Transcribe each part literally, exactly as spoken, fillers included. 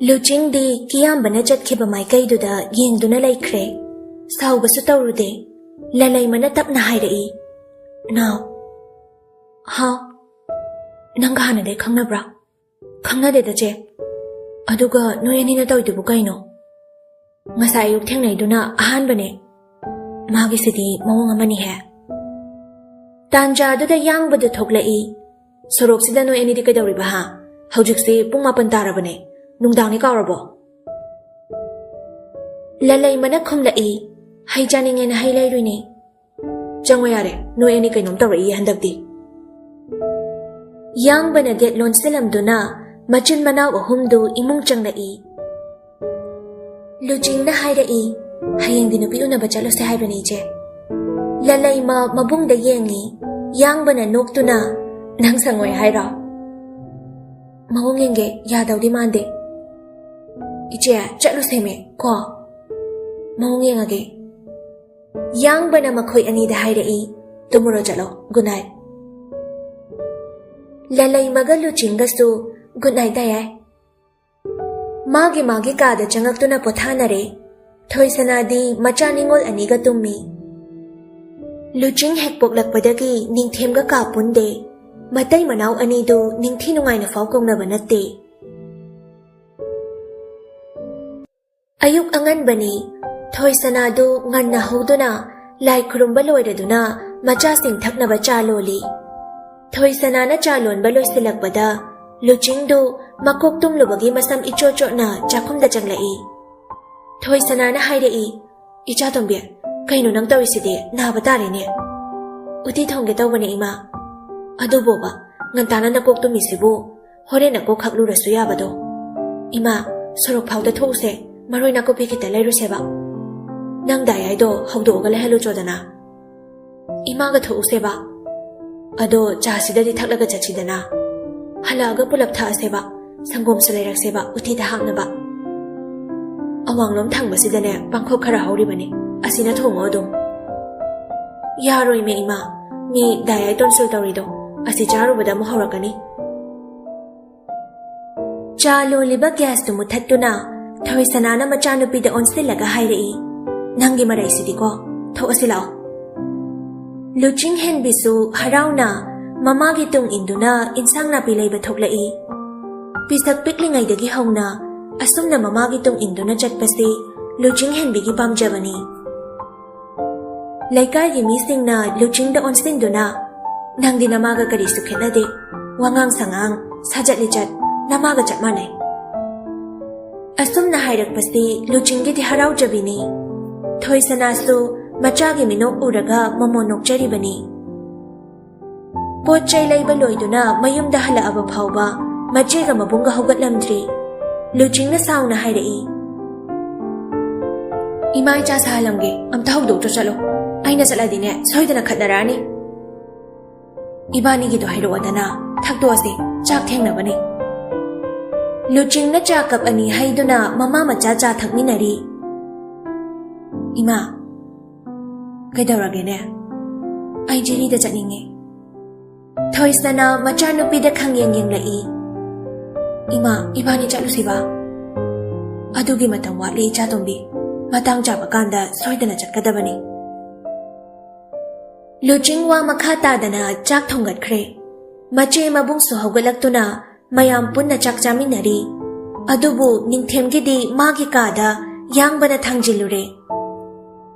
ꯂꯨꯆꯤꯡꯗꯤ ꯀꯤꯌꯥꯝꯕꯅ ꯆꯠꯈꯤꯕ ꯃꯥꯏꯀꯩꯗꯨꯗ ꯌꯦꯡꯗꯨꯅ ꯂꯩꯈ꯭ꯔꯦ꯫ ꯁꯥꯎꯕꯁꯨ ꯇꯧꯔꯨꯗꯦ꯫ ꯂꯂꯩꯃꯅ ꯇꯞꯅ ꯍꯥꯏꯔꯛꯏ, "ꯅꯥꯎ꯫" "ꯍꯥ? ꯅꯪꯒ ꯍꯥꯟꯅꯗꯩ ꯈꯪꯅꯕ꯭ꯔꯥ?" "ꯈꯪꯅꯗꯦꯗ, ꯆꯦ꯫ ꯑꯗꯨꯒ ꯅꯣꯏ ꯑꯅꯤꯅ ꯇꯧꯔꯤꯗꯨꯕꯨ ꯀꯩꯅꯣ? ꯉꯁꯥꯏ ꯑꯌꯨꯛ ꯊꯦꯡꯅꯩꯗꯨꯅ ꯑꯍꯥꯟꯕꯅꯦ꯫ ꯃꯥꯒꯤꯁꯤꯗꯤ ꯃꯑꯣꯡ ꯑꯃꯅꯤꯍꯦ꯫" ꯇꯥꯟꯖꯥꯗꯨꯗ ꯌꯥꯡꯕꯗꯨ ꯊꯣꯛꯂꯛꯏ꯫ "ꯁꯣꯔꯣꯛꯁꯤꯗ ꯅꯣꯏ ꯑꯅꯤꯗꯤ ꯀꯩꯗꯧꯔꯤꯕ, ꯍꯥ? ꯍꯧꯖꯤꯛꯁꯤ ꯄꯨꯡ ꯃꯥꯄꯟ ꯇꯥꯔꯕꯅꯦ꯫ ꯅꯨꯡꯗꯥꯡꯅꯤ ꯀꯥꯎꯔꯕꯣ?" ꯂꯂꯩꯃꯅ ꯈꯨꯝꯂꯛꯏ, "ꯍꯩ ꯆꯥꯅꯤꯡꯉꯦꯅ ꯍꯩ ꯂꯩꯔꯨꯏꯅꯦ꯫" "ꯆꯪꯉꯣ ꯌꯥꯔꯦ, ꯅꯣꯏ ꯑꯅꯤ ꯀꯩꯅꯣꯝ ꯇꯧꯔꯛꯏꯌꯦ ꯍꯟꯗꯛꯇꯤ꯫" ꯌꯥꯡꯕꯅ ꯒꯦꯠ ꯂꯣꯟꯁꯤꯜꯂꯝꯗꯨꯅ ꯃꯆꯤꯟ ꯃꯅꯥꯎ ꯑꯍꯨꯝꯗꯨ ꯏꯃꯨꯡ ꯆꯪꯂꯛꯏ꯫ ꯂꯨꯆꯤꯡꯅ ꯍꯥꯏꯔꯛꯏ, "ꯍꯌꯦꯡꯗꯤ ꯅꯨꯄꯤ ꯎꯅꯕ ꯆꯠꯂꯨꯁꯦ ꯍꯥꯏꯕꯅꯦ, ꯏꯆꯦ꯫" ꯂꯂꯩꯃ ꯃꯕꯨꯡꯗ ꯌꯦꯡꯉꯤ꯫ ꯌꯥꯡꯕꯅ ꯅꯣꯛꯇꯨꯅ, "ꯅꯪ ꯁꯪꯉꯣꯏ ꯍꯥꯏꯔꯣ?" "ꯃꯑꯣꯡ ꯌꯦꯡꯒꯦ, ꯌꯥꯗꯧꯗꯤ ꯃꯥꯟꯗꯦ꯫" "ꯏꯆꯦ, ꯆꯠꯂꯨꯁꯦꯃꯦ ꯀꯣ꯫ ꯃꯑꯣꯡ ꯌꯦꯡꯉꯒꯦ꯫" ꯌꯥꯡꯕꯅ ꯃꯈꯣꯏ ꯑꯅꯤꯗ ꯍꯥꯏꯔꯛꯏ, "ꯇꯨꯝꯃꯨꯔꯣ, ꯆꯠꯂꯣ꯫ Good night." ꯂꯂꯩꯃꯒ ꯂꯨꯆꯤꯡꯒꯁꯨ ꯒꯨꯗ ꯅꯥꯏꯠ ꯇꯥ ꯌꯥꯏ꯫ ꯃꯥꯒꯤ ꯃꯥꯒꯤ ꯀꯥꯗ ꯆꯪꯉꯛꯇꯨꯅ ꯄꯣꯊꯥꯅꯔꯦ꯫ ꯊꯣꯏꯁꯅꯥꯗꯤ ꯃꯆꯥ ꯅꯤꯉꯣꯜ ꯑꯅꯤꯒ ꯇꯨꯝꯃꯤ꯫ ꯂꯨꯆꯤꯡ ꯍꯦꯛ ꯄꯣꯛꯂꯛꯄꯗꯒꯤ ꯅꯤꯡꯊꯦꯝꯒ ꯀꯥ ꯄꯨꯟꯗꯦ꯫ ꯃꯇꯩ ꯃꯅꯥꯎ ꯑꯅꯤꯗꯨ ꯅꯤꯡꯊꯤ ꯅꯨꯡꯉꯥꯏꯅ ꯐꯥꯎ ꯀꯧꯅꯕ ꯅꯠꯇꯦ꯫ ꯑꯌꯨꯛ ꯑꯉꯟꯕꯅꯤ꯫ ꯊꯣꯏꯁꯅꯥꯗꯨ ꯉꯟꯅ ꯍꯧꯗꯨꯅ ꯂꯥꯏ ꯈꯨꯔꯨꯝꯕ ꯂꯣꯏꯔꯗꯨꯅ ꯃꯆꯥꯁꯤꯡ ꯊꯛꯅꯕ ꯆꯥ ꯂꯣꯜꯂꯤ꯫ ꯊꯣꯏꯁꯅꯥꯅ ꯆꯥ ꯂꯣꯟꯕ ꯂꯣꯏꯁꯤꯜꯂꯛꯄꯗ ꯂꯨꯆꯤꯡꯗꯨ ꯃꯀꯣꯛ ꯇꯨꯝꯂꯨꯕꯒꯤ ꯃꯁꯝ ꯏꯆꯣꯠ ꯆꯣꯠꯅ ꯆꯥꯛꯈꯨꯝꯗ ꯆꯪꯂꯛꯏ꯫ ꯊꯣꯏꯁꯅꯥꯅ ꯍꯥꯏꯔꯛꯏ, "ꯏꯆꯥ ꯇꯣꯝꯕꯤ, ꯀꯩꯅꯣ ꯅꯪ ꯇꯧꯔꯤꯁꯤꯗꯤ? ꯅꯥꯕ ꯇꯥꯔꯦꯅꯦ꯫" "ꯎꯇꯤ ꯊꯣꯡꯒꯦ ꯇꯧꯕꯅꯦ, ꯏꯃꯥ꯫" "ꯑꯗꯨꯕꯣꯕ, ꯉꯟꯇꯥꯅ ꯅꯀꯣꯛ ꯇꯨꯝꯃꯤꯁꯤꯕꯨ? ꯍꯣꯔꯦꯟ ꯅꯀꯣꯛ ꯈꯛꯂꯨꯔꯁꯨ ꯌꯥꯕꯗꯣ꯫" "ꯏꯃꯥ, ꯁꯣꯔꯣꯛ ꯐꯥꯎꯗ ꯊꯣꯛꯎꯁꯦ, ꯃꯔꯣꯏ ꯅꯥꯀꯨꯞꯄꯤ ꯈꯤꯇ ꯂꯩꯔꯨꯁꯦꯕ꯫ ꯅꯪ ꯗꯥꯏ ꯑꯥꯏꯗꯣ ꯍꯧꯗꯣꯛꯑꯒ ꯂꯩꯍꯜꯂꯨꯆꯣꯗꯅ꯫" "ꯏꯃꯥꯒ ꯊꯣꯛꯎꯁꯦꯕ꯫ ꯑꯗꯣ ꯆꯥꯁꯤꯗꯗꯤ ꯊꯛꯂꯒ ꯆꯠꯁꯤꯗꯅ꯫ ꯍꯜꯂꯛꯑꯒ ꯄꯨꯂꯞ ꯊꯛꯑꯁꯦꯕ꯫ ꯁꯪꯒꯣꯝꯁꯨ ꯂꯩꯔꯛꯁꯦꯕ, ꯎꯇꯤꯗ ꯍꯥꯞꯅꯕ꯫ ꯑꯋꯥꯡꯂꯣꯝ ꯊꯪꯕꯁꯤꯗꯅꯦ ꯄꯥꯡꯈꯣꯛ ꯈꯔ ꯍꯧꯔꯤꯕꯅꯤ, ꯑꯁꯤꯅ ꯊꯣꯡꯉꯣ ꯑꯗꯨꯝ꯫" "ꯌꯥꯔꯣꯏꯃꯦ ꯏꯃꯥ, ꯃꯤ ꯗꯥꯏ ꯑꯥꯏ ꯇꯣꯟꯁꯤꯜ ꯇꯧꯔꯤꯗꯣ, ꯑꯁꯤ ꯆꯥꯔꯨꯕꯗ ꯑꯃꯨꯛ ꯍꯧꯔꯛꯀꯅꯤ꯫" ꯆꯥ ꯂꯣꯜꯂꯤꯕ ꯒ꯭ꯌꯥꯁꯇꯨ ꯃꯨꯊꯠꯇꯨꯅ ꯊꯣꯏꯁꯅꯥꯅ ꯃꯆꯥꯅꯨꯄꯤꯗ ꯑꯣꯟꯁꯤꯜꯂꯒ ꯍꯥꯏꯔꯛꯏ, "ꯅꯪꯒꯤ ꯃꯔꯩꯁꯤꯗꯤꯀꯣ, ꯊꯣꯛꯑꯁꯤ ꯂꯥꯛꯑꯣ"꯫ ꯂꯨꯆꯤꯡ ꯍꯦꯟꯕꯤꯁꯨ ꯍꯔꯥꯎꯅ ꯃꯃꯥꯒꯤ ꯇꯨꯡ ꯏꯟꯗꯨꯅ ꯏꯟꯁꯥꯡ ꯅꯥꯄꯤ ꯂꯩꯕ ꯊꯣꯛꯂꯛꯏ꯫ ꯄꯤꯁꯛ ꯄꯤꯛꯂꯤꯉꯩꯗꯒꯤ ꯍꯧꯅ ꯑꯁꯨꯝꯅ ꯃꯃꯥꯒꯤ ꯇꯨꯡ ꯏꯟꯗꯨꯅ ꯆꯠꯄꯁꯤ ꯂꯨꯆꯤꯡ ꯍꯦꯟꯕꯤꯒꯤ ꯄꯥꯝꯖꯕꯅꯤ꯫ ꯂꯩꯀꯥꯏꯒꯤ ꯃꯤꯁꯤꯡꯅ ꯂꯨꯆꯤꯡꯗ ꯑꯣꯟꯁꯤꯟꯗꯨꯅ, "ꯅꯪꯗꯤ ꯅꯃꯥꯒ ꯀꯔꯤꯁꯨ ꯈꯦꯠꯅꯗꯦ, ꯋꯥꯉꯥꯡ ꯁꯉꯥꯡ, ꯁꯥꯖꯠ ꯂꯤꯆꯠ ꯅꯃꯥꯒ ꯆꯞ ꯃꯥꯟꯅꯩ"꯫ ꯑꯁꯨꯝꯅ ꯍꯥꯏꯔꯛꯄꯁꯤ ꯂꯨꯆꯤꯡꯒꯤꯗꯤ ꯍꯔꯥꯎꯖꯕꯤꯅꯤ꯫ ꯊꯣꯏꯁꯅꯥꯁꯨ ꯃꯆꯥꯒꯤ ꯃꯤꯅꯣꯛ ꯎꯔꯒ ꯃꯃꯣꯟ ꯅꯣꯛꯆꯔꯤꯕꯅꯤ꯫ ꯄꯣꯠ ꯆꯩ ꯂꯩꯕ ꯂꯣꯏꯗꯨꯅ ꯃꯌꯨꯝꯗ ꯍꯜꯂꯛꯑꯕ ꯐꯥꯎꯕ ꯃꯆꯦꯒ ꯃꯕꯨꯡꯒ ꯍꯧꯒꯠꯂꯝꯗ꯭ꯔꯤ꯫ ꯂꯨꯆꯤꯡꯅ ꯁꯥꯎꯅ ꯍꯥꯏꯔꯛꯏ, "ꯏꯃꯥ ꯏꯆꯥ ꯁꯥꯍꯜꯂꯝꯒꯦ, ꯑꯝꯇ ꯍꯧꯗꯣꯛꯇ꯭ꯔꯣ ꯆꯠꯂꯣ꯫ ꯑꯩꯅ ꯆꯠꯂꯗꯤꯅꯦ, ꯁꯣꯏꯗꯅ ꯈꯠꯅꯔꯛꯑꯅꯤ꯫ ꯏꯕꯥꯅꯤꯒꯤꯗꯣ ꯍꯥꯏꯔꯛꯑꯣꯗꯅ, ꯊꯛꯇꯣꯛꯑꯁꯦ, ꯆꯥꯛ ꯊꯦꯡꯅꯕꯅꯤ"꯫ ꯂꯨꯆꯤꯡꯅ ꯆꯥ ꯀꯞ ꯑꯅꯤ ꯍꯩꯗꯨꯅ ꯃꯃꯥ ꯃꯆꯥ ꯆꯥ ꯊꯛꯃꯤꯟꯅꯔꯤ꯫ "ꯏꯃꯥ, ꯀꯩꯗꯧꯔꯒꯦꯅꯦ? ꯑꯩ ꯖꯤꯔꯤꯗ ꯆꯠꯅꯤꯡꯉꯦ"꯫ ꯊꯣꯏꯁꯅꯥ ꯃꯆꯥꯅꯨꯄꯤꯗ ꯈꯪꯌꯦꯡ ꯌꯦꯡꯂꯛꯏ꯫ "ꯏꯃꯥ, ꯏꯕꯥꯅꯤ ꯆꯠꯂꯨꯁꯤꯕ?" "ꯑꯗꯨꯒꯤ ꯃꯇꯝ ꯋꯥꯠꯂꯤ, ꯏꯆꯥꯇꯣꯝꯕꯤ꯫ ꯃꯇꯥꯡ ꯆꯥꯕ ꯀꯥꯟꯗ ꯁꯣꯏꯗꯅ ꯆꯠꯀꯗꯕꯅꯤ"꯫ ꯂꯨꯆꯤꯡ ꯋꯥ ꯃꯈꯥ ꯇꯥꯗꯅ ꯆꯥꯛ ꯊꯣꯡꯒꯠꯈ꯭ꯔꯦ꯫ ꯃꯆꯦ ꯃꯕꯨꯡꯁꯨ ꯍꯧꯒꯠꯂꯛꯇꯨꯅ ꯃꯌꯥꯝ ꯄꯨꯟꯅ ꯆꯥꯛ ꯆꯥꯃꯤꯟꯅꯔꯤ꯫ ꯑꯗꯨꯕꯨ ꯅꯤꯡꯊꯦꯝꯒꯤꯗꯤ ꯃꯥꯒꯤ ꯀꯥꯗ ꯌꯥꯡꯕꯅ ꯊꯥꯡꯖꯤꯜꯂꯨꯔꯦ꯫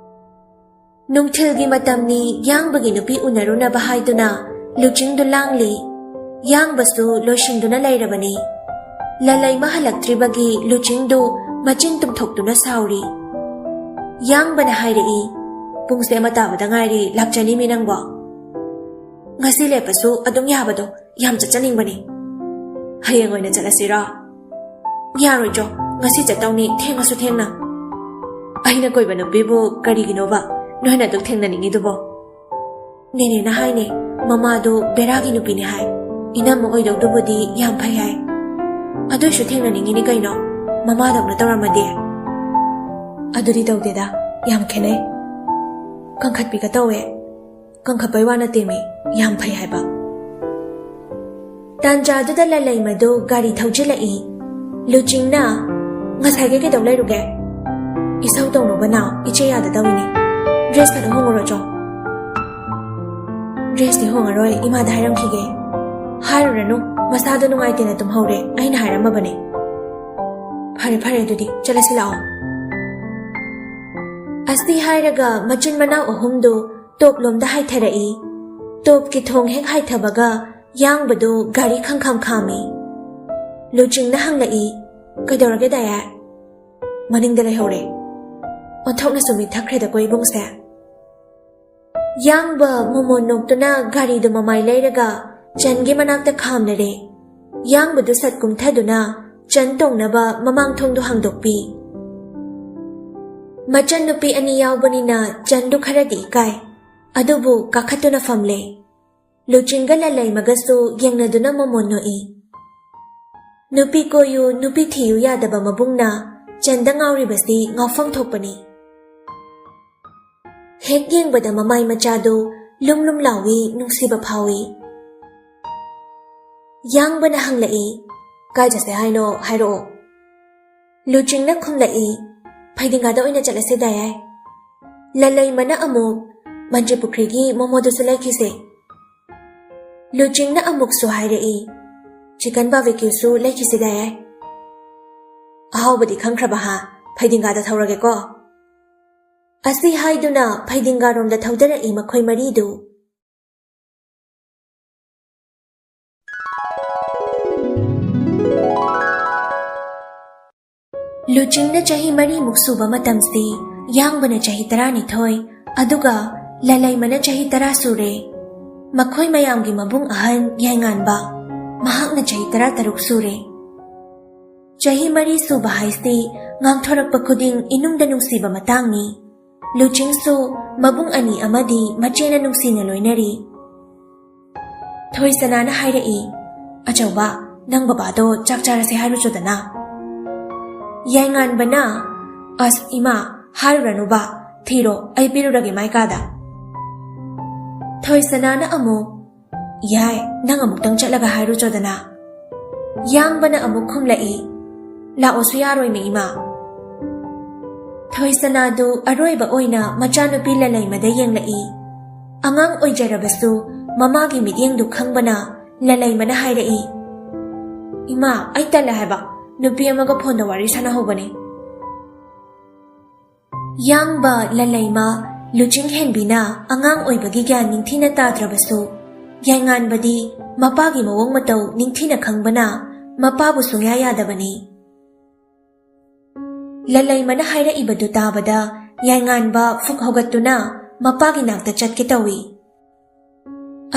ꯅꯨꯡꯊꯤꯜꯒꯤ ꯃꯇꯝꯅꯤ, ꯌꯥꯡꯕꯒꯤ ꯅꯨꯄꯤ ꯎꯅꯔꯨꯅꯕ ꯍꯥꯏꯗꯨꯅ ꯂꯨꯆꯤꯡꯗꯨ ꯂꯥꯡꯂꯤ꯫ ꯌꯥꯡꯕꯁꯨ ꯂꯣꯏꯁꯤꯟꯗꯨꯅ ꯂꯩꯔꯕꯅꯤ꯫ ꯂꯂꯩꯃ ꯍꯜꯂꯛꯇ꯭ꯔꯤꯕꯒꯤ ꯂꯨꯆꯤꯡꯗꯨ ꯃꯆꯤꯟ ꯇꯨꯝꯊꯣꯛꯇꯨꯅ ꯁꯥꯎꯔꯤ꯫ ꯌꯥꯡꯕꯅ ꯍꯥꯏꯔꯛꯏ, "ꯄꯨꯡꯁꯦ ꯑꯃ ꯇꯥꯕꯗ ꯉꯥꯏꯔꯤ, ꯂꯥꯛꯆꯅꯤꯃꯤ ꯅꯪꯕꯣ꯫ ꯉꯁꯤ ꯂꯦꯞꯄꯁꯨ ꯑꯗꯨꯝ ꯌꯥꯕꯗꯣ, ꯌꯥꯝ ꯆꯠꯆꯅꯤꯡꯕꯅꯤ꯫ ꯍꯌꯦꯡ ꯑꯣꯏꯅ ꯆꯠꯂꯁꯤꯔꯣ?" "ꯌꯥꯔꯣꯏꯗ꯭ꯔꯣ? ꯉꯁꯤ ꯆꯠꯇꯧꯅꯤ, ꯊꯦꯡꯉꯁꯨ ꯊꯦꯡꯅ"꯫ "ꯑꯩꯅ ꯀꯣꯏꯕ ꯅꯨꯄꯤꯕꯨ ꯀꯔꯤꯒꯤꯅꯣꯕ ꯅꯣꯏꯅ ꯑꯗꯨꯛ ꯊꯦꯡꯅꯅꯤꯡꯉꯤꯗꯨꯕꯣ?" "ꯅꯦꯅꯦꯅ ꯍꯥꯏꯅꯦ, ꯃꯃꯥꯗꯨ ꯕꯦꯔꯥꯒꯤ ꯅꯨꯄꯤꯅꯦ ꯍꯥꯏ꯫ ꯏꯅꯝꯃ ꯑꯣꯏꯗꯧꯗꯨꯕꯨꯗꯤ ꯌꯥꯝ ꯐꯩ ꯍꯥꯏ꯫ ꯑꯗꯨꯏꯁꯨ ꯊꯦꯡꯅꯅꯤꯡꯉꯤꯅꯤ ꯀꯩꯅꯣ, ꯃꯃꯥꯗꯧꯅ ꯇꯧꯔꯝꯃꯗꯤ"꯫ "ꯑꯗꯨꯗꯤ ꯇꯧꯗꯦꯗ, ꯌꯥꯝ ꯈꯦꯠꯅꯩ꯫ ꯀꯟꯈꯠꯄꯤꯒ ꯇꯧꯋꯦ꯫ ꯀꯟꯈꯠꯄꯩ ꯋꯥ ꯅꯠꯇꯦꯃꯤ, ꯌꯥꯝ ꯐꯩ ꯍꯥꯏꯕ"꯫ ꯇꯥꯟꯖꯥꯗꯨꯗ ꯂꯂꯩꯃꯗꯨ ꯒꯥꯔꯤ ꯊꯧꯖꯤꯜꯂꯛꯏ꯫ ꯂꯨꯆꯤꯡꯅ, "ꯉꯁꯥꯏꯒꯤ ꯀꯩꯗꯧ ꯂꯩꯔꯨꯒꯦ? ꯏꯁꯧ ꯇꯧꯅꯨꯕ ꯅꯥꯎ, ꯏꯆꯦ ꯌꯥꯗ ꯇꯧꯔꯤꯅꯤ꯫ ꯗ꯭ꯔꯦꯁ ꯈꯔ ꯍꯣꯡꯉꯨꯔꯣ ꯆꯣ꯫" "ꯗ꯭ꯔꯦꯁꯇꯤ ꯍꯣꯡꯉꯔꯣꯏ, ꯏꯃꯥꯗ ꯍꯥꯏꯔꯝꯈꯤꯒꯦ꯫" "ꯍꯥꯏꯔꯨꯔꯅꯨ, ꯃꯁꯥꯗꯣ ꯅꯨꯡꯉꯥꯏꯇꯦꯅ ꯇꯨꯝꯍꯧꯔꯦ, ꯑꯩꯅ ꯍꯥꯏꯔꯝꯃꯕꯅꯦ꯫" "ꯐꯔꯦ ꯐꯔꯦ, ꯑꯗꯨꯗꯤ ꯆꯠꯂꯁꯤ ꯂꯥꯛꯑꯣ꯫" ꯑꯁꯤ ꯍꯥꯏꯔꯒ ꯃꯆꯤꯟ ꯃꯅꯥꯎ ꯑꯍꯨꯝꯗꯨ ꯇꯣꯞꯂꯣꯝꯗ ꯍꯥꯏꯊꯔꯛꯏ꯫ ꯇꯣꯞꯀꯤ ꯊꯣꯡ ꯍꯦꯛ ꯍꯥꯏꯊꯕꯒ ꯌꯥꯡꯕꯗꯨ ꯒꯥꯔꯤ ꯈꯪꯈꯥꯝ ꯈꯥꯝꯃꯤ꯫ ꯂꯨꯆꯤꯡꯅ ꯍꯪꯂꯛꯏ, "ꯀꯩꯗꯧꯔꯒꯦ ꯗꯥꯌꯥꯏ?" "ꯃꯅꯤꯡꯗ ꯂꯩꯍꯧꯔꯦ꯫" ꯑꯣꯟꯊꯣꯛꯅꯁꯨ ꯃꯤꯊꯛꯈ꯭ꯔꯦꯗꯀꯣ ꯏꯕꯨꯡꯁꯦ꯫ ꯌꯥꯡꯕ ꯃꯣꯃꯣꯟ ꯅꯣꯛꯇꯨꯅ ꯒꯥꯔꯤꯗꯨ ꯃꯃꯥꯏ ꯂꯩꯔꯒ ꯆꯟꯒꯤ ꯃꯅꯥꯛꯇ ꯈꯥꯝꯂꯔꯦ꯫ ꯌꯥꯡꯕꯗꯨ ꯁꯠ ꯀꯨꯝꯊꯗꯨꯅ ꯆꯟ ꯇꯣꯡꯅꯕ ꯃꯃꯥꯡ ꯊꯣꯡꯗꯨ ꯍꯥꯡꯗꯣꯛꯄꯤ꯫ ꯃꯆꯟꯅꯨꯄꯤ ꯑꯅꯤ ꯌꯥꯎꯕꯅꯤꯅ ꯆꯟꯗꯨ ꯈꯔꯗꯤ ꯏꯀꯥꯏ꯫ ꯑꯗꯨꯕꯨ ꯀꯥꯈꯠꯇꯨꯅ ꯐꯝꯂꯦ꯫ ꯂꯨꯆꯤꯡꯒ ꯂꯂꯩꯃꯒꯁꯨ ꯌꯦꯡꯅꯗꯨꯅ ꯃꯣꯃꯣꯟ ꯅꯣꯛꯏ꯫ ꯅꯨꯄꯤ ꯀꯣꯏꯌꯨ, ꯅꯨꯄꯤ ꯊꯤꯌꯨ ꯌꯥꯗꯕ ꯃꯕꯨꯡꯅ ꯆꯟꯗ ꯉꯥꯎꯔꯤꯕꯁꯤ ꯉꯥꯎꯐꯝ ꯊꯣꯛꯄꯅꯤ꯫ ꯍꯦꯛ ꯌꯦꯡꯕꯗ ꯃꯃꯥꯏ ꯃꯆꯥꯗꯨ ꯂꯨꯝ ꯂꯨꯝ ꯂꯥꯎꯏ, ꯅꯨꯡꯁꯤꯕ ꯐꯥꯎꯏ꯫ ꯌꯥꯡꯕꯅ ꯍꯪꯂꯛꯏ, "ꯀꯥꯏ ꯆꯠꯁꯦ ꯍꯥꯏꯅꯣ, ꯍꯥꯏꯔꯛꯑꯣ꯫" ꯂꯨꯆꯤꯡꯅ ꯈꯨꯝꯂꯛꯏ, "ꯐꯩꯗꯤꯡꯒꯥꯗ ꯑꯣꯏꯅ ꯆꯠꯂꯁꯦ ꯗꯥꯌꯥꯏ꯫ ꯂꯂꯩꯃꯅ ꯑꯃꯨꯛ, ꯃꯟꯇ꯭ꯔꯤ ꯄꯨꯈ꯭ꯔꯤꯒꯤ ꯃꯣꯃꯣꯗꯨꯁꯨ ꯂꯩꯈꯤꯁꯦ꯫" ꯂꯨꯆꯤꯡꯅ ꯑꯃꯨꯛꯁꯨ ꯍꯥꯏꯔꯛꯏ, "ꯆꯤꯀꯟ ꯕꯥꯔꯕꯤꯀ꯭ꯌꯨꯁꯨ ꯂꯩꯈꯤꯁꯦ ꯗꯥꯌꯥꯏ꯫ ꯑꯍꯥꯎꯕꯗꯤ ꯈꯪꯈ꯭ꯔꯕ ꯍꯥ? ꯐꯩꯗꯤꯡꯒꯥꯗ ꯊꯧꯔꯒꯦꯀꯣ꯫" ꯑꯁꯤ ꯍꯥꯏꯗꯨꯅ ꯐꯩꯗꯤꯡꯒꯥꯔꯣꯝꯗ ꯊꯧꯗꯔꯛꯏ ꯃꯈꯣꯏ ꯃꯔꯤꯗꯨ꯫ ꯂꯨꯆꯤꯡꯅ ꯆꯍꯤ ꯃꯔꯤꯃꯨꯛ ꯁꯨꯕ ꯃꯇꯝꯁꯤ ꯌꯥꯡꯕꯅ ꯆꯍꯤ ꯇꯔꯥꯅꯤꯊꯣꯏ, ꯑꯗꯨꯒ ꯂꯂꯩꯃꯅ ꯆꯍꯤ ꯇꯔꯥ ꯁꯨꯔꯦ꯫ ꯃꯈꯣꯏ ꯃꯌꯥꯝꯒꯤ ꯃꯕꯨꯡ ꯑꯍꯟ ꯌꯥꯏꯉꯥꯟꯕ, ꯃꯍꯥꯛꯅ ꯆꯍꯤ ꯇꯔꯥꯇꯔꯨꯛ ꯁꯨꯔꯦ꯫ ꯆꯍꯤ ꯃꯔꯤ ꯁꯨꯕ ꯍꯥꯏꯁꯤ ꯉꯥꯡꯊꯣꯔꯛꯄ ꯈꯨꯗꯤꯡ ꯏꯅꯨꯡꯗ ꯅꯨꯡꯁꯤꯕ ꯃꯇꯥꯡꯅꯤ꯫ ꯂꯨꯆꯤꯡꯁꯨ ꯃꯕꯨꯡ ꯑꯅꯤ ꯑꯃꯗꯤ ꯃꯆꯦꯅ ꯅꯨꯡꯁꯤꯅ ꯂꯣꯏꯅꯔꯤ꯫ ꯊꯣꯏꯁꯅꯥꯅ ꯍꯥꯏꯔꯛꯏ, "ꯑꯆꯧꯕ, ꯅꯪ ꯕꯕꯥꯗꯣ ꯆꯥꯛ ꯆꯥꯔꯁꯦ ꯍꯥꯏꯔꯨꯆꯣꯗꯅ꯫" ꯌꯥꯏꯉꯥꯟꯕꯅ, "ꯑꯁ ꯏꯃꯥ, ꯍꯥꯏꯔꯨꯔꯅꯨꯕ, ꯊꯤꯔꯣ, ꯑꯩ ꯄꯤꯔꯨꯔꯒꯦ ꯃꯥꯏ ꯀꯥꯗ꯫" ꯊꯣꯏꯁꯅꯥꯅ ꯑꯃꯨꯛ, "ꯌꯥꯏ, ꯅꯪ ꯑꯃꯨꯛꯇꯪ ꯆꯠꯂꯒ ꯍꯥꯏꯔꯨꯆꯣꯗꯅ꯫" ꯌꯥꯡꯕꯅ ꯑꯃꯨꯛ ꯈꯨꯝꯂꯛꯏ, ꯂꯥꯛꯑꯣꯁꯨ ꯌꯥꯔꯣꯏꯅꯦ, ꯏꯃꯥ꯫ ꯊꯣꯏꯁꯅꯥꯗꯨ ꯑꯔꯣꯏꯕ ꯑꯣꯏꯅ ꯃꯆꯥꯅꯨꯄꯤ ꯂꯂꯩꯃꯗ ꯌꯦꯡꯂꯛꯏ꯫ ꯑꯉꯥꯡ ꯑꯣꯏꯖꯔꯕꯁꯨ ꯃꯃꯥꯒꯤ ꯃꯤꯠꯌꯦꯡꯗꯨ ꯈꯪꯕꯅ ꯂꯂꯩꯃꯅ ꯍꯥꯏꯔꯛꯏ, "ꯏꯃꯥ, ꯑꯩ ꯇꯜꯂꯦ ꯍꯥꯏꯕ, ꯅꯨꯄꯤ ꯑꯃꯒ ꯐꯣꯟꯗ ꯋꯥꯔꯤ ꯁꯥꯟꯅꯍꯧꯕꯅꯦ꯫" ꯌꯥꯡꯕ ꯂꯂꯩꯃ ꯂꯨꯆꯤꯡ ꯍꯦꯟꯕꯤꯅ ꯑꯉꯥꯡ ꯑꯣꯏꯕꯒꯤ ꯒ꯭ꯌꯥꯟ ꯅꯤꯡꯊꯤꯅ ꯇꯥꯗ꯭ꯔꯕꯁꯨ, ꯌꯥꯏꯉꯥꯟꯕꯗꯤ ꯃꯄꯥꯒꯤ ꯃꯑꯣꯡ ꯃꯇꯧ ꯅꯤꯡꯊꯤꯅ ꯈꯪꯕꯅ ꯃꯄꯥꯕꯨ ꯁꯨꯡꯌꯥ ꯌꯥꯗꯕꯅꯤ꯫ ꯂꯂꯩꯃꯅ ꯍꯥꯏꯔꯛꯏꯕꯗꯨ ꯇꯥꯕꯗ ꯌꯥꯏꯉꯥꯟꯕ ꯐꯨꯛ ꯍꯧꯒꯠꯇꯨꯅ ꯃꯄꯥꯒꯤ ꯅꯥꯛꯇ ꯆꯠꯀꯦ ꯇꯧꯏ꯫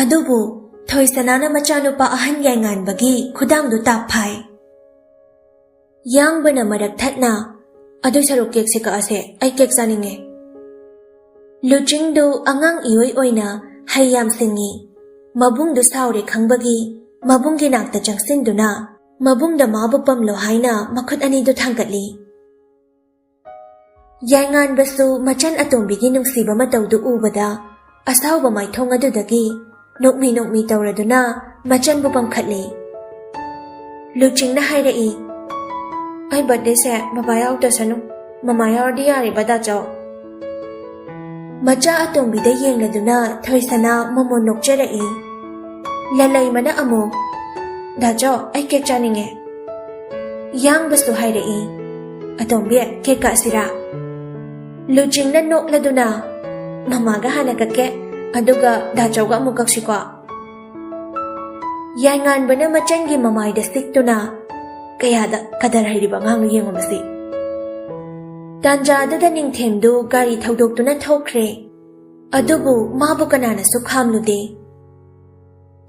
ꯑꯗꯨꯕꯨ ꯊꯣꯏꯁꯅꯥꯅ ꯃꯆꯥꯅꯨꯄꯥ ꯑꯍꯟ ꯌꯥꯏꯉꯥꯟꯕꯒꯤ ꯈꯨꯗꯥꯡꯗꯨ ꯇꯥꯞ ꯐꯥꯏ꯫ ꯌꯥꯡꯕꯅ ꯃꯔꯛ ꯊꯠꯅ, "ꯑꯗꯨ ꯁꯔꯨꯛ ꯀꯦꯛꯁꯦ ꯀꯛꯑꯁꯦ, ꯑꯩ ꯀꯦꯛ ꯆꯥꯅꯤꯡꯉꯦ꯫" ꯂꯨꯆꯤꯡꯗꯨ ꯑꯉꯥꯡ ꯏꯑꯣꯏ ꯑꯣꯏꯅ ꯍꯩ ꯌꯥꯝ ꯁꯤꯡꯉꯤ꯫ ꯃꯕꯨꯡꯗꯨ ꯁꯥꯎꯔꯦ ꯈꯪꯕꯒꯤ ꯃꯕꯨꯡꯒꯤ ꯅꯥꯛꯇ ꯆꯪꯁꯤꯟꯗꯨꯅ ꯃꯕꯨꯡꯗ ꯃꯥꯕꯨ ꯄꯝꯂꯣ ꯍꯥꯏꯅ ꯃꯈꯨꯠ ꯑꯅꯤꯗꯨ ꯊꯥꯡꯒꯠꯂꯤ꯫ ꯌꯥꯏꯉꯥꯟꯕꯁꯨ ꯃꯆꯟ ꯑꯇꯣꯝꯕꯤꯒꯤ ꯅꯨꯡꯁꯤꯕ ꯃꯇꯧꯗꯨ ꯎꯕꯗ ꯑꯁꯥꯎꯕ ꯃꯥꯏꯊꯣꯡ ꯑꯗꯨꯗꯒꯤ ꯅꯣꯛꯃꯤ ꯅꯣꯛꯃꯤ ꯇꯧꯔꯗꯨꯅ ꯃꯆꯟꯕꯨ ꯄꯝꯈꯠꯂꯤ꯫ ꯂꯨꯆꯤꯡꯅ ꯍꯥꯏꯔꯛꯏ, "ꯑꯩ ꯕꯥꯔꯗꯦꯁꯦ ꯕꯕꯥ ꯌꯥꯎꯗꯁꯅꯨ, ꯃꯃꯥ ꯌꯥꯎꯔꯗꯤ ꯌꯥꯔꯦꯕ ꯗꯥꯆꯧ꯫" ꯃꯆꯥ ꯑꯇꯣꯝꯕꯤꯗ ꯌꯦꯡꯂꯗꯨꯅ ꯊꯣꯏꯁꯅꯥ ꯃꯃꯣꯟ ꯅꯣꯛꯆꯔꯛꯏ꯫ ꯂꯂꯩꯃꯅ ꯑꯃꯨꯛ, "ꯗꯥꯆꯧ, ꯑꯩ ꯀꯦꯛ ꯆꯥꯅꯤꯡꯉꯦ꯫" ꯌꯥꯡꯕꯁꯨ ꯍꯥꯏꯔꯛꯏ, "ꯑꯇꯣꯝꯕꯤ, ꯀꯦꯛ ꯀꯛꯁꯤꯔꯥ?" ꯂꯨꯆꯤꯡꯅ ꯅꯣꯛꯂꯗꯨꯅ, "ꯃꯃꯥꯒ ꯍꯥꯟꯅ ꯀꯛꯀꯦ, ꯑꯗꯨꯒ ꯗꯥꯆꯧꯒ ꯑꯃꯨꯛ ꯀꯛꯁꯤꯀꯣ꯫" ꯌꯥꯏꯉꯥꯟꯕꯅ ꯃꯆꯟꯒꯤ ꯃꯃꯥꯏꯗ ꯁꯤꯛꯇꯨꯅ, "ꯀꯌꯥꯗ ꯀꯗꯔ ꯍꯩꯔꯤꯕ ꯑꯉꯥꯡꯅꯣ ꯌꯦꯡꯉꯨ ꯃꯁꯤ!" ꯇꯥꯟꯖꯥꯗꯨꯗ ꯅꯤꯡꯊꯦꯝꯗꯨ ꯒꯥꯔꯤ ꯊꯧꯗꯣꯛꯇꯨꯅ ꯊꯣꯛꯈ꯭ꯔꯦ꯫ ꯑꯗꯨꯕꯨ ꯃꯥꯕꯨ ꯀꯅꯥꯅꯁꯨ ꯈꯥꯝꯂꯨꯗꯦ꯫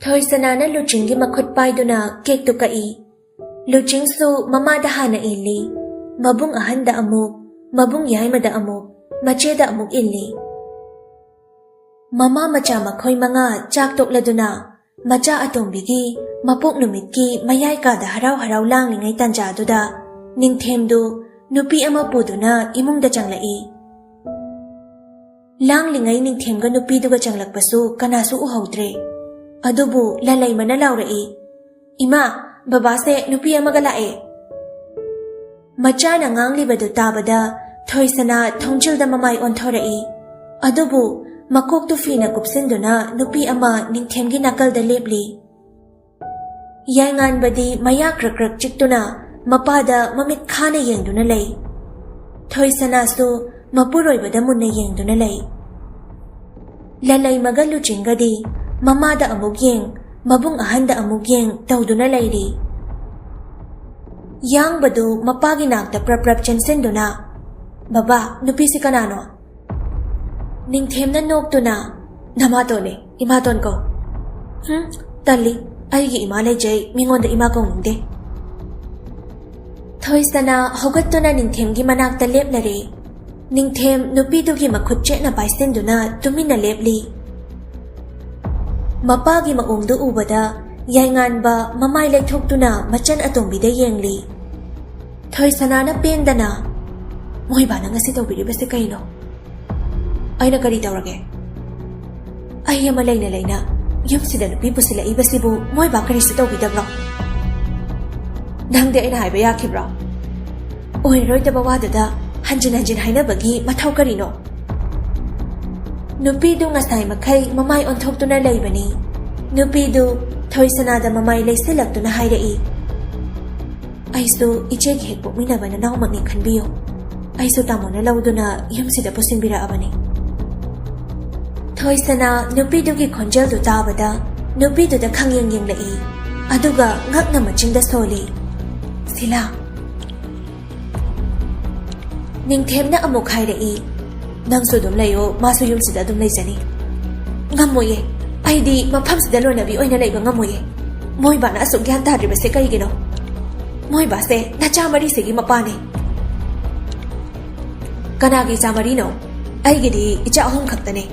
ꯊꯣꯏꯁꯅꯥꯅ ꯂꯨꯆꯤꯡꯒꯤ ꯃꯈꯨꯠ ꯄꯥꯏꯗꯨꯅ ꯀꯦꯛꯇꯨ ꯀꯛꯏ꯫ ꯂꯨꯆꯤꯡꯁꯨ ꯃꯃꯥꯗ ꯍꯥꯟꯅ ꯏꯜꯂꯤ, ꯃꯕꯨꯡ ꯑꯍꯟꯗ ꯑꯃꯨꯛ, ꯃꯕꯨꯡ ꯌꯥꯏꯃꯗ ꯑꯃꯨꯛ, ꯃꯆꯦꯗ ꯑꯃꯨꯛ ꯏꯜꯂꯤ꯫ ꯃꯃꯥ ꯃꯆꯥ ꯃꯈꯣꯏ ꯃꯉꯥ ꯆꯥꯛ ꯇꯣꯛꯂꯗꯨꯅ ꯃꯆꯥ ꯑꯇꯣꯝꯕꯤꯒꯤ ꯃꯄꯣꯛ ꯅꯨꯃꯤꯠꯀꯤ ꯃꯌꯥꯏ ꯀꯥꯗ ꯍꯔꯥꯎ ꯍꯔꯥꯎ ꯂꯥꯡꯂꯤꯉꯩ ꯇꯥꯟꯖꯥꯗꯨꯗ ꯅꯤꯡꯊꯦꯝꯗꯨ ꯅꯨꯄꯤ ꯑꯃ ꯄꯨꯗꯨꯅ ꯏꯃꯨꯡꯗ ꯆꯪꯂꯛꯏ꯫ ꯂꯥꯡꯂꯤꯉꯩ ꯅꯤꯡꯊꯦꯝꯒ ꯅꯨꯄꯤꯗꯨꯒ ꯆꯪꯂꯛꯄꯁꯨ ꯀꯅꯥꯁꯨ ꯎꯍꯧꯗ꯭ꯔꯦ꯫ ꯑꯗꯨꯕꯨ ꯂꯂꯩꯃꯅ ꯂꯥꯎꯔꯛꯏ, "ꯏꯃꯥ, ꯕꯕꯥꯁꯦ ꯅꯨꯄꯤ ꯑꯃꯒ ꯂꯥꯛꯑꯦ!" ꯃꯆꯥꯅ ꯉꯥꯡꯂꯤꯕꯗꯨ ꯇꯥꯕꯗ ꯊꯣꯏꯁꯅꯥ ꯊꯣꯡꯖꯤꯜꯗ ꯃꯃꯥꯏ ꯑꯣꯟꯊꯣꯔꯛꯏ꯫ ꯑꯗꯨꯕꯨ ꯃꯀꯣꯛꯇꯨ ꯐꯤꯅ ꯀꯨꯞꯁꯤꯟꯗꯨꯅ ꯅꯨꯄꯤ ꯑꯃ ꯅꯤꯡꯊꯦꯝꯒꯤ ꯅꯥꯀꯜꯗ ꯂꯦꯞꯂꯤ꯫ ꯌꯥꯏꯉꯥꯟꯕꯗꯤ ꯃꯌꯥ ꯀ꯭ꯔꯛ ꯀ꯭ꯔꯛ ꯆꯤꯛꯇꯨꯅ ꯃꯄꯥꯗ ꯃꯃꯤꯠ ꯈꯥꯅ ꯌꯦꯡꯗꯨꯅ ꯂꯩ꯫ ꯊꯣꯏꯁꯅꯥꯁꯨ ꯃꯄꯨꯔꯣꯏꯕꯗ ꯃꯨꯟꯅ ꯌꯦꯡꯗꯨꯅ ꯂꯩ꯫ ꯂꯂꯩꯃꯒ ꯂꯨꯆꯤꯡꯒꯗꯤ ꯃꯃꯥꯗ ꯑꯃꯨꯛ ꯌꯦꯡ, ꯃꯕꯨꯡ ꯑꯍꯟꯗ ꯑꯃꯨꯛ ꯌꯦꯡ ꯇꯧꯗꯨꯅ ꯂꯩꯔꯤ꯫ ꯌꯥꯡꯕꯗꯨ ꯃꯄꯥꯒꯤ ꯅꯥꯛꯇ ꯄ꯭ꯔꯞ ꯄ꯭ꯔꯞ ꯆꯦꯟꯁꯤꯟꯗꯨꯅ, "ꯕꯕꯥ, ꯅꯨꯄꯤꯁꯤ ꯀꯅꯥꯅꯣ?" ꯅꯤꯡꯊꯦꯝꯅ ꯅꯣꯛꯇꯨꯅ, "ꯅꯃꯥꯇꯣꯟꯅꯦ, ꯏꯃꯥꯇꯣꯟ ꯀꯧ꯫" "ꯍꯨꯝ, ꯇꯜꯂꯤ, ꯑꯩꯒꯤ ꯏꯃꯥ ꯂꯩꯖꯩ, ꯃꯤꯉꯣꯟꯗ ꯏꯃꯥ ꯀꯧꯅꯤꯡꯗꯦ꯫" ꯊꯣꯏꯁꯅꯥ ꯍꯧꯒꯠꯇꯨꯅ ꯅꯤꯡꯊꯦꯝꯒꯤ ꯃꯅꯥꯛꯇ ꯂꯦꯞꯂꯔꯦ꯫ ꯅꯤꯡꯊꯦꯝ ꯅꯨꯄꯤꯗꯨꯒꯤ ꯃꯈꯨꯠ ꯆꯦꯠꯅ ꯄꯥꯏꯁꯤꯟꯗꯨꯅ ꯇꯨꯃꯤꯟꯅ ꯂꯦꯞꯂꯤ꯫ ꯃꯄꯥꯒꯤ ꯃꯑꯣꯡꯗꯨ ꯎꯕꯗ ꯌꯥꯏꯉꯥꯟꯕ ꯃꯃꯥꯏ ꯂꯩꯊꯣꯛꯇꯨꯅ ꯃꯆꯟ ꯑꯇꯣꯝꯕꯤꯗ ꯌꯦꯡꯂꯤ꯫ ꯊꯣꯏꯁꯅꯥꯅ ꯄꯦꯟꯗꯅ, "ꯃꯣꯏꯕꯥꯅ ꯉꯁꯤ ꯇꯧꯕꯤꯔꯤꯕꯁꯤ ꯀꯩꯅꯣ? ꯑꯩꯅ ꯀꯔꯤ ꯇꯧꯔꯒꯦ? ꯑꯩ ꯑꯃ ꯂꯩꯅ ꯂꯩꯅ ꯌꯨꯝꯁꯤꯗ ꯅꯨꯄꯤ ꯄꯨꯁꯤꯜꯂꯛꯏꯕꯁꯤꯕꯨ ꯃꯣꯏꯕꯥ ꯀꯔꯤꯁꯨ ꯇꯧꯕꯤꯗꯕ꯭ꯔꯣ? ꯅꯪꯗꯤ ꯑꯩꯅ ꯍꯥꯏꯕ ꯌꯥꯈꯤꯕ꯭ꯔꯣ? ꯑꯣꯏꯔꯔꯣꯏꯗꯕ ꯋꯥꯗꯨꯗ ꯍꯟꯖꯤꯟ ꯍꯟꯖꯤꯟ ꯍꯥꯏꯅꯕꯒꯤ ꯃꯊꯧ ꯀꯔꯤꯅꯣ?" ꯅꯨꯄꯤꯗꯨ ꯉꯁꯥꯏ ꯃꯈꯩ ꯃꯃꯥꯏ ꯑꯣꯟꯊꯣꯛꯇꯨꯅ ꯂꯩꯕꯅꯤ꯫ ꯅꯨꯄꯤꯗꯨ ꯊꯣꯏꯁꯅꯥꯗ ꯃꯃꯥꯏ ꯂꯩꯁꯤꯜꯂꯛꯇꯨꯅ ꯍꯥꯏꯔꯛꯏ, "ꯑꯩꯁꯨ ꯏꯆꯦꯒ ꯍꯦꯛ ꯄꯣꯛꯃꯤꯟꯅꯕ ꯅꯅꯥꯎꯃꯛꯅꯤ ꯈꯟꯕꯤꯌꯨ꯫ ꯑꯩꯁꯨ ꯇꯥꯃꯣꯅ ꯂꯧꯗꯨꯅ ꯌꯨꯝꯁꯤꯗ ꯄꯨꯁꯤꯟꯕꯤꯔꯛꯑꯕꯅꯤ꯫" ꯊꯣꯏꯁꯅꯥ ꯅꯨꯄꯤꯗꯨꯒꯤ ꯈꯣꯟꯖꯦꯜꯗꯨ ꯇꯥꯕꯗ ꯅꯨꯄꯤꯗꯨꯗ ꯈꯪꯌꯦꯡ ꯌꯦꯡꯂꯛꯏ꯫ ꯑꯗꯨꯒ ꯉꯛꯅ ꯃꯆꯤꯟꯗ ꯁꯣꯜꯂꯤ, "ꯁꯤꯂꯥ!" ꯅꯤꯡꯊꯦꯝꯅ ꯑꯃꯨꯛ ꯍꯥꯏꯔꯛꯏ, "ꯅꯪꯁꯨ ꯑꯗꯨꯝ ꯂꯩꯌꯣ, ꯃꯥꯁꯨ ꯌꯨꯝꯁꯤꯗ ꯑꯗꯨꯝ ꯂꯩꯖꯅꯤ꯫" "ꯉꯝꯃꯣꯏꯌꯦ, ꯑꯩꯗꯤ ꯃꯐꯝꯁꯤꯗ ꯂꯣꯏꯅꯕꯤ ꯑꯣꯏꯅ ꯂꯩꯕ ꯉꯝꯃꯣꯏꯌꯦ꯫ ꯃꯣꯏꯕꯥꯅ ꯑꯁꯨꯛ ꯒ꯭ꯌꯥꯟ ꯇꯥꯗ꯭ꯔꯤꯕꯁꯦ ꯀꯩꯒꯤꯅꯣ? ꯃꯣꯏꯕꯥꯁꯦ ꯅꯆꯥ ꯃꯔꯤꯁꯤꯒꯤ ꯃꯄꯥꯅꯦ꯫" "ꯀꯅꯥꯒꯤ ꯏꯆꯥ ꯃꯔꯤꯅꯣ? ꯑꯩꯒꯤꯗꯤ ꯏꯆꯥ ꯑꯍꯨꯝ ꯈꯛꯇꯅꯦ꯫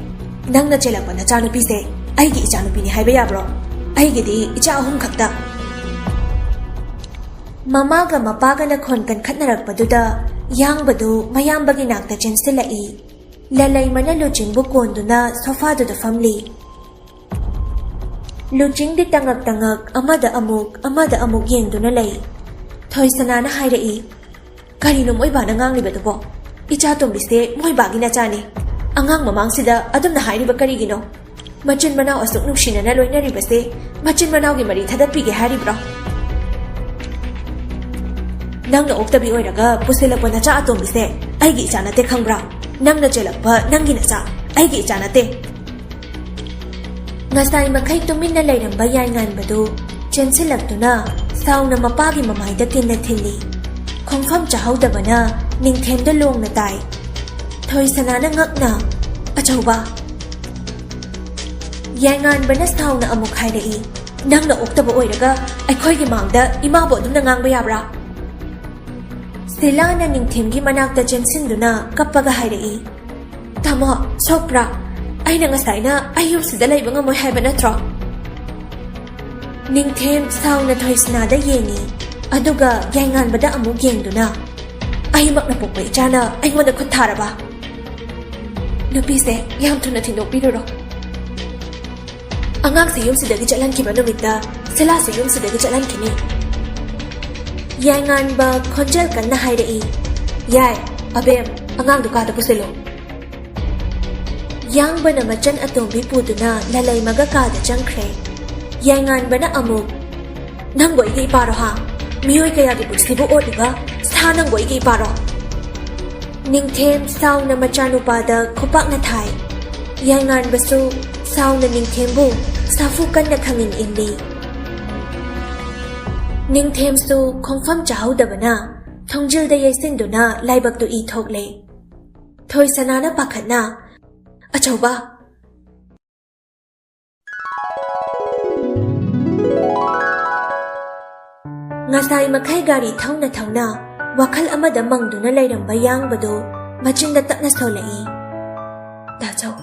ꯅꯪꯅ ꯆꯦꯜꯂꯛꯄ ꯅꯆꯥꯅꯨꯄꯤꯁꯦ ꯑꯩꯒꯤ ꯏꯆꯥꯅꯨꯄꯤꯅꯤ ꯍꯥꯏꯕ ꯌꯥꯕ꯭ꯔꯣ? ꯑꯩꯒꯤꯗꯤ ꯏꯆꯥ ꯑꯍꯨꯝ ꯈꯛꯇ꯫" ꯃꯃꯥꯒ ꯃꯄꯥꯒꯅ ꯈꯣꯟ ꯀꯟꯈꯠꯅꯔꯛꯄꯗꯨꯗ ꯌꯥꯡꯕꯗꯨ ꯃꯌꯥꯝꯕꯒꯤ ꯅꯥꯛꯇ ꯆꯦꯟꯁꯤꯜꯂꯛꯏ꯫ ꯂꯂꯩꯃꯅ ꯂꯨꯆꯤꯡꯕꯨ ꯀꯣꯟꯗꯨꯅ ꯁꯣꯐꯥꯗꯨꯗ ꯐꯝꯂꯤ꯫ ꯂꯨꯆꯤꯡꯗꯤ ꯇꯉꯛ ꯇꯉꯛ ꯑꯃꯗ ꯑꯃꯨꯛ, ꯑꯃꯗ ꯑꯃꯨꯛ ꯌꯦꯡꯗꯨꯅ ꯂꯩ꯫ ꯊꯣꯏꯁꯅꯥꯅ ꯍꯥꯏꯔꯛꯏ, ꯀꯔꯤꯅꯣ ꯃꯣꯏ ꯕꯥꯅ ꯉꯥꯡꯂꯤꯕꯗꯨꯕꯣ? ꯏꯆꯥ ꯇꯣꯝꯕꯤꯁꯦ ꯃꯣꯏ ꯕꯥꯒꯤ ꯅꯆꯥꯅꯤ꯫ ꯑꯉꯥꯡ ꯃꯃꯥꯡꯁꯤꯗ ꯑꯗꯨꯝꯅ ꯍꯥꯏꯔꯤꯕ ꯀꯔꯤꯒꯤꯅꯣ? ꯃꯆꯤꯟ ꯃꯅꯥꯎ ꯑꯁꯨꯛ ꯅꯨꯡꯁꯤꯅꯅ ꯂꯣꯏꯅꯔꯤꯕꯁꯦ ꯃꯆꯤꯟ ꯃꯅꯥꯎꯒꯤ ꯃꯔꯤ ꯊꯗꯠꯄꯤꯒꯦ ꯍꯥꯏꯔꯤꯕ꯭ꯔꯣ? ꯅꯪꯅ ꯑꯣꯛꯇꯕꯤ ꯑꯣꯏꯔꯒ ꯄꯨꯁꯤꯜꯂꯛꯄ ꯅꯆꯥ ꯑꯇꯣꯝꯕꯤꯁꯦ ꯑꯩꯒꯤ ꯏꯆꯥ ꯅꯠꯇꯦ, ꯈꯪꯕ꯭ꯔꯥ? ꯅꯪꯅ ꯆꯦꯜꯂꯛꯄ ꯅꯪꯒꯤ ꯅꯆꯥ ꯑꯩꯒꯤ ꯏꯆꯥ ꯅꯠꯇꯦ꯫ ꯉꯁꯥꯏ ꯃꯈꯩ ꯇꯨꯃꯤꯟꯅ ꯂꯩꯔꯝꯕ ꯌꯥꯏꯉꯥꯟꯕꯗꯨ ꯆꯦꯟꯁꯤꯜꯂꯛꯇꯨꯅ ꯁꯥꯎꯅ ꯃꯄꯥꯒꯤ ꯃꯃꯥꯏꯗ ꯀꯤꯟꯅ ꯊꯤꯜꯂꯤ꯫ ꯈꯣꯡꯐꯝ ꯆꯥꯍꯧꯗꯕꯅ ꯅꯤꯡꯊꯦꯝꯗ ꯂꯣꯡꯅ ꯇꯥꯏ꯫ ꯊꯣꯏꯁꯅꯥꯅ ꯉꯛꯅ, "ꯑꯆꯧꯕ!" ꯌꯥꯏꯉꯥꯟꯕꯅ ꯁꯥꯎꯅ ꯑꯃꯨꯛ ꯍꯥꯏꯔꯛꯏ, "ꯅꯪꯅ ꯑꯣꯛꯇꯕ ꯑꯣꯏꯔꯒ ꯑꯩꯈꯣꯏꯒꯤ ꯃꯥꯡꯗ ꯏꯃꯥꯕꯨ ꯑꯗꯨꯝꯅ ꯉꯥꯡꯕ ꯌꯥꯕ꯭ꯔꯥ?" ꯁꯤꯂꯥꯅ ꯅꯤꯡꯊꯦꯝꯒꯤ ꯃꯅꯥꯛꯇ ꯆꯦꯟꯁꯤꯟꯗꯨꯅ ꯀꯞꯄꯒ ꯍꯥꯏꯔꯛꯏ, "ꯇꯥꯃꯣ, ꯁꯣꯛꯄ꯭ꯔꯥ? ꯑꯩꯅ ꯉꯁꯥꯏꯅ ꯑꯩ ꯌꯨꯝꯁꯤꯗ ꯂꯩꯕ ꯉꯝꯃꯣꯏ ꯍꯥꯏꯕ ꯅꯠꯇ꯭ꯔꯣ?" ꯅꯤꯡꯊꯦꯝ ꯁꯥꯎꯅ ꯊꯣꯏꯁꯅꯥꯗ ꯌꯦꯡꯉꯤ, ꯑꯗꯨꯒ ꯌꯥꯏꯉꯥꯟꯕꯗ ꯑꯃꯨꯛ ꯌꯦꯡꯗꯨꯅ, "ꯑꯩꯃꯛꯅ ꯄꯣꯛꯄ ꯏꯆꯥꯅ ꯑꯩꯉꯣꯟꯗ ꯈꯨꯠ ꯊꯥꯔꯕ? ꯅꯨꯄꯤꯁꯦ ꯌꯥꯝ ꯊꯨꯅ ꯊꯤꯟꯗꯣꯛꯄꯤꯔꯨꯔꯣ꯫ ꯑꯉꯥꯡꯁꯦ ꯌꯨꯝꯁꯤꯗꯒꯤ ꯆꯠꯍꯟꯈꯤꯕ ꯅꯨꯃꯤꯠꯇ ꯁꯤꯂꯥꯁꯦ ꯌꯨꯝꯁꯤꯗꯒꯤ ꯆꯠꯍꯟꯈꯤꯅꯤ꯫" ꯌꯥꯏꯉꯥꯟꯕ ꯈꯣꯟꯖꯦꯜ ꯀꯟꯅ ꯍꯥꯏꯔꯛꯏ, "ꯌꯥꯏ, ꯑꯕꯦꯝ, ꯑꯉꯥꯡꯗꯨ ꯀꯥꯗ ꯄꯨꯁꯤꯜꯂꯨ꯫" ꯌꯥꯡꯕꯅ ꯃꯆꯟ ꯑꯇꯣꯝꯕꯤ ꯄꯨꯗꯨꯅ ꯂꯂꯩꯃꯒ ꯀꯥꯗ ꯆꯪꯈ꯭ꯔꯦ꯫ ꯌꯥꯏꯉꯥꯟꯕꯅ ꯑꯃꯨꯛ, "ꯅꯪꯕꯨ ꯑꯩꯒꯤ ꯏꯄꯥꯔꯣ ꯍꯥ? ꯃꯤꯑꯣꯏ ꯀꯌꯥꯒꯤ ꯄꯨꯟꯁꯤꯕꯨ ꯑꯣꯠꯂꯤꯕ ꯁꯥ ꯅꯪꯕꯨ ꯑꯩꯒꯤ ꯏꯄꯥꯔꯣ?" ꯅꯤꯡꯊꯦꯝ ꯁꯥꯎꯅ ꯃꯆꯥꯅꯨꯄꯥꯗ ꯈꯨꯄꯥꯛꯅ ꯊꯥꯏ꯫ ꯌꯥꯏꯉꯥꯟꯕꯁꯨ ꯁꯥꯎꯅ ꯅꯤꯡꯊꯦꯝꯕꯨ ꯁꯥꯐꯨ ꯀꯟꯅ ꯈꯪꯏꯟ ꯏꯜꯂꯤ꯫ ꯅꯤꯡꯊꯦꯝꯁꯨ ꯈꯣꯡꯐꯝ ꯆꯥꯍꯧꯗꯕꯅ ꯊꯣꯡꯖꯤꯜꯗ ꯌꯩꯁꯤꯟꯗꯨꯅ ꯂꯥꯏꯕꯛꯇꯨ ꯏ ꯊꯣꯛꯂꯦ꯫ ꯊꯣꯏꯁꯅꯥꯅ ꯄꯥꯈꯠꯅ, "ꯑꯆꯧꯕ!" ꯉꯁꯥꯏ ꯃꯈꯩ ꯒꯥꯔꯤ ꯊꯧꯅ ꯊꯧꯅ ꯋꯥꯈꯜ ꯑꯃꯗ ꯃꯪꯗꯨꯅ ꯂꯩꯔꯝꯕ ꯌꯥꯡꯕꯗꯨ ꯃꯆꯤꯟꯗ ꯇꯞꯅ ꯁꯣꯜꯂꯛꯏ, "ꯇꯥꯆꯧ,